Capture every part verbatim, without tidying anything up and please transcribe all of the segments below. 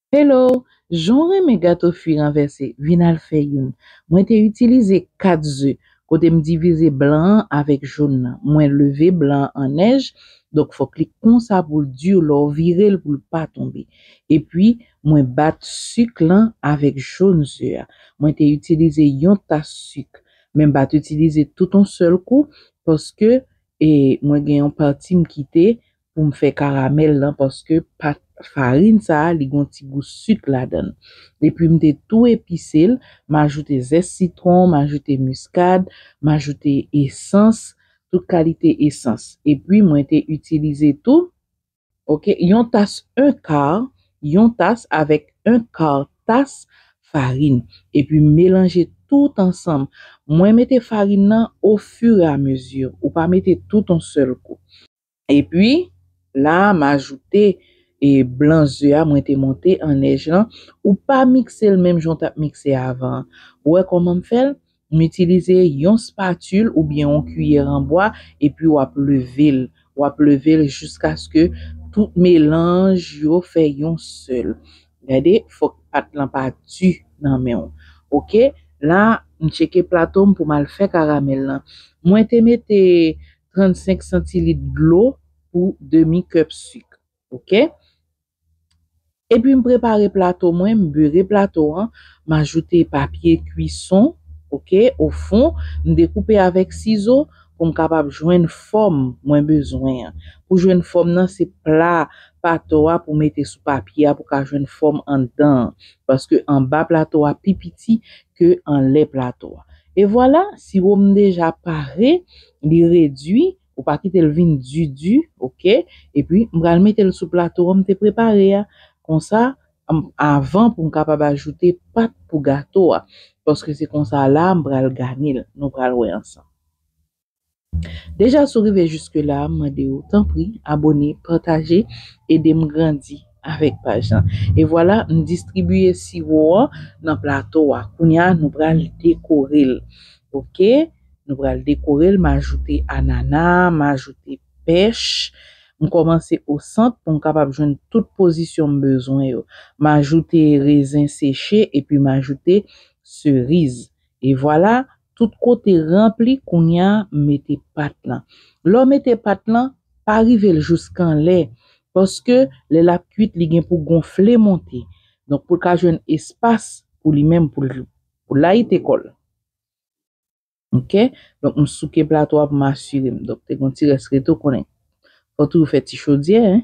Hello, jan w renmen gato fwi ranvèse, vin al fè youn. Mwen te itilize kat ze, kote m divize blan an avèk jòn nan. Mwen leve blan an an nèj, donk fòk li konsa pou l di, lè w vire l pou l pa tonbe. Epi, mwen bat sik lan avèk jòn ze a. Mwen te itilize yon tas sik, men m pa t itilize tout yon sèl kou, paske e mwen gen yon pati m kite pou m fè karamèl lan, paske pat farin sa a, li gon ti gou sik ladan l. Epi m te tou epise l, m ajoute zès sitwon, m ajoute miskad, m ajoute esans, tout kalite esans. Epi mwen te itilize tou, ok, yon tas en ka, yon tas avèk en ka tas farin. Epi melanje tout ansanm. Mwen mete farin nan au fur et à mesure. Ou pa mete tout yon sèl kou. Epi, la, m ajoute e blan ze a mwen te monte an nèj lan. Ou pa mikse l menm jan w t ap mikse avan an. Ou wè kòman m fè l? M itilize yon spatil oubyen yon kiyè an bwa, epi w ap leve l. W ap leve l jiskaske tout melanj yo fè yon sèl. Gade, fòk pat lan pa di nan men w. Ok, la, m tcheke plato m pou m al fè karamèl lan. Mwen te mete trannsenk santilit dlo pou demi kèp sik. Ok? Epi m prepare plato mwen, m bere plato an, m ajoute papye kwison, ok, o fon, m dekoupe avèk sizo pou m kapab jwenn fòm mwen bezwen an. Pou jwenn fòm nan, se pla pato a pou mete sou papye a pou ka jwenn fòm anndan an, paske anba plato a pi piti ke anlè plato a. E vwala, siwo m deja pare, li redui, ou pa kite l vin di di, ok? Epi, m pral mete l sou plato an m te prepare a. Konsa, m, avan pou m kapab ajoute pat pou gato a, paske se konsa la m pral gane l. Nou pral wè ansanm. Deja, si w rive jiske la, m mande w, tanpri, abòne, pataje, ede m grandi avèk paj lan. E vwala, m distribiye siwo an nan plato a. Kounye a, nou pral dekore l. Ok? Nou pral dekore l, m ajoute anana, m ajoute pèch. M kòmanse o sant pou m kapab jwenn tout pozisyon m bezwen yo. M ajoute rezen seche epi m ajoute seriz. E vwala, tout kote ranpli, kounye a, m mete pat lan. Lè w mete pat lan, pa rive l jouk anlè, paske lè l ap kuit, li gen pou gonfle monte. Donk, pou l ka jwenn espas pou li menm, pou l, pou l layite kò l. Ok? Donk, m souke plato a pou m asire m. Donk, te gon ti rès rete, w konnen. Fò toujou fè ti chodyè, en.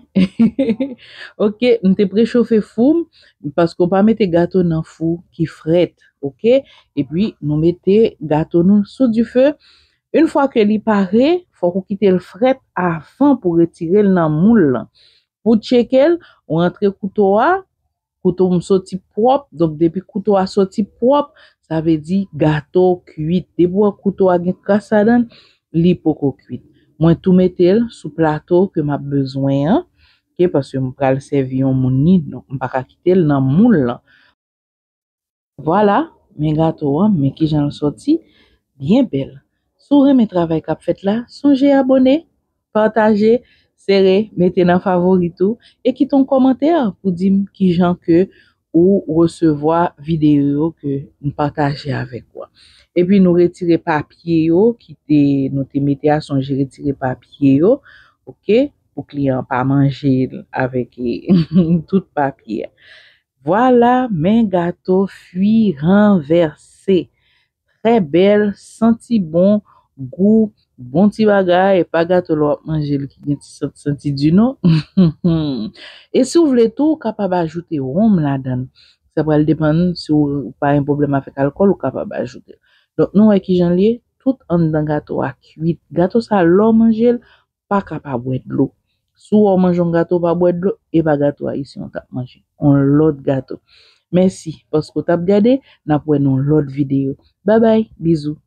Ok, m te prechofe fou m, paske w pa mete gato nan fou ki frèt, ok? Epi, nou mete gato nou sou dife. Yon fwa ke li pare, fòk ou kite l frèt avan pou retire l nan moul lan. Pou tcheke l, ou rantre kouto a, kouto m soti pwòp, donk depi kouto a soti pwòp, sa vle di gato kwit. Depi w wè kouto a gen kras ladan l, li poko kwit. Mwen tou mete l sou plato ke m ap bezwen an, ok, paske m pral sèvi yon moun li, donk m pa ka kite l nan moul lan. Vwala, men gato an, men kijan l sòti, byen bèl. Si w renmen travay k ap fèt la, sonje abòne, pataje, sere, mete nan favorit ou, e kite yon kòmantè pou di m kijan ke ou resevwa videyo yo ke m pataje avèk ou a. Epi nou retire papye yo ki te, nou te mete a, sonje retire papye yo, ok, pou kliyan an pa manje l avèk tout papye a. Vwala, men gato fwi ranvèse. Trè bèl, santi bon, gou, bon ti bagay, e pa gato lè w ap manje l ki gen ti sant santi di non. E si w vle tou, ou kapab ajoute wonm ladan l. Sa pral depann si w pa gen pwoblèm avèk alkòl, ou kapab ajoute l. Donk, nou wè kijan l ye, tout anndan gato a kwit. Gato sa, lè w manje l, pa ka pa bwè dlo. Si w wè w manje yon gato pa bwè dlo, e pa gato ayisyen w t ap manje. Yon lòt gato. Mèsi paske w t ap gade, n ap wè nan yon lòt videyo. Babay, bizou.